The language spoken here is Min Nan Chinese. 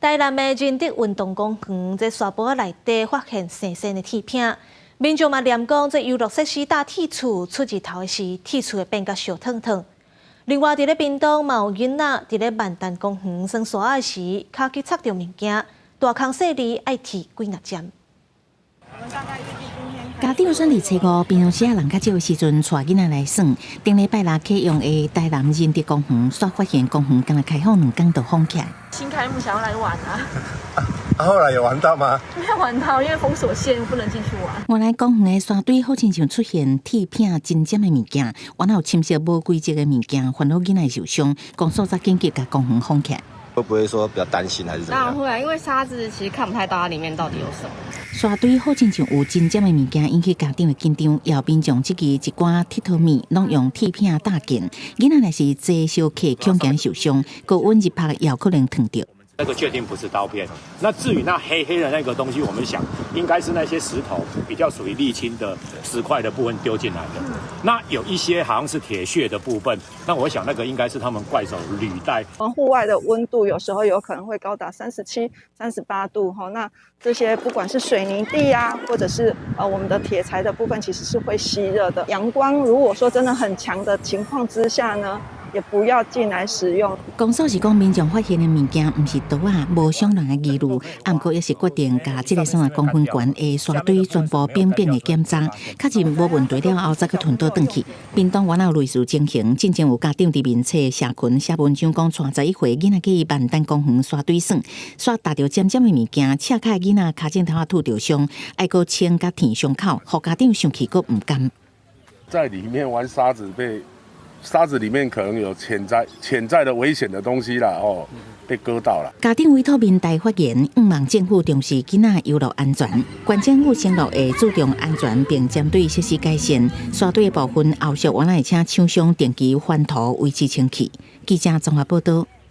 台南的仁德運動公園，這沙埔仔內底發現生鮮的鐵片，民眾嘛念講，這遊樂設施搭鐵厝出日頭的時，鐵厝會變甲燒燙燙。另外，佇咧屏東嘛有囡仔佇咧萬丹公園耍沙仔時，跤去插著物件，大空細膩愛鐵幾若針。家長選佇初五平常時仔人較少的時陣，帶囡仔來耍。頂禮拜六啟用的台南仁德公園，煞發現公園敢若開放2工就封起來。新開幕想要來玩啊！啊，後來有玩到嗎？沒有玩到，因為封鎖線不能進去玩。原來公園的沙堆好親像出現鐵片針尖的物件，原來有深色無規則的物件，煩惱囡仔受傷，公所才緊急共公園封起來。會不會說比較擔心還是怎麼樣？當然會啊，因為沙子其實看不太到它裡面到底有什麼。沙堆好親像有針尖的物件，引起家長的緊張，也有民眾這支一寡鐵佗物攏用鐵片打見，囡仔若是坐小客恐驚受傷，高溫日曬也有可能燙著。那個確定不是刀片。那至於那黑黑的那個東西，我們想應該是那些石頭比較屬於瀝青的石塊的部分丟進來的。那有一些好像是鐵屑的部分，那我想那個應該是他們怪手履帶。戶外的溫度有時候有可能會高達37、38度哈，那這些不管是水泥地啊，或者是我們的鐵材的部分，其實是會吸熱的。陽光如果說真的很強的情況之下呢，也不要進來使用。公所是講民眾發現的物件毋是刀仔，無傷人的疑慮，毋過也是決定共這個所在公園懸的沙堆全部扁平的檢查，確認無問題了後，才閣吞倒轉去。屏東原來有類似情形，進前有家長佇面冊社群寫文章，講帶11歲囡仔去萬丹公園沙堆耍，煞踏著尖尖的物件，赤跤的囡仔跤踭頭仔拄著傷，愛閣清佮填傷口，予家長生氣閣毋甘。在裡面玩沙子被。沙子裡面可能有潛在的危險的東西啦，哦，被割到了。家長委託民代發言，向望政府重視囡仔遊樂安全，縣政府承諾會注重安全，並針對設施改善。沙堆的部分後續原來會請廠商定期翻塗維持清氣。記者綜合報道。